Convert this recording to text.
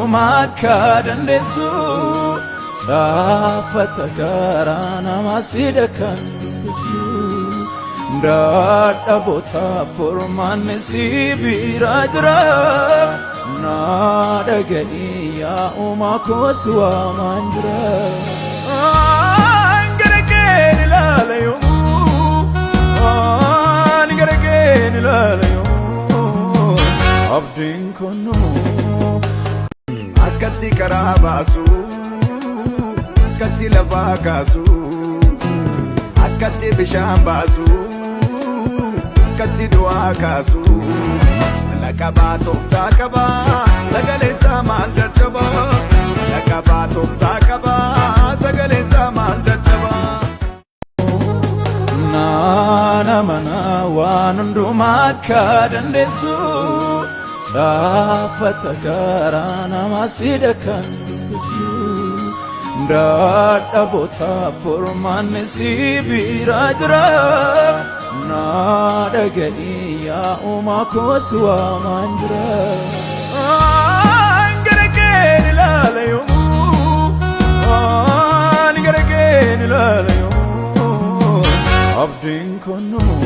Hundumaa akka dandeessu, caaffata garaa namaa sidha kan dubbisu. Dadhaboota furmaanni si bira jira. Naa dhaga'i yaa uumaa koos, waamaan jira. Gara keen ilaala yoomuu, ani gara keen ilaala yoomuu, abdiin kunnuu. Akkatti karaa baasu, akkatti lafaa kaasu, akkatti bishaan baasu, akkatti du'aa kaasu. Laqabaa tooftaa qabaa, sagaleen isaa maal dadhabaa? Laqabaa tooftaa qabaa, sagaleen isaa maal dadhabaa? Naana mana waan hundumaa akka dandeessu, caaffata garaa namaa sidha kan dubbisu. Dadhaboota furmaanni si bira jira. Naa dhaga'i yaa uumaa koos, waamaan jira. Gara keen ilaala yoomuu, ani gara keen ilaala yoomuu, abdiin kunnuu.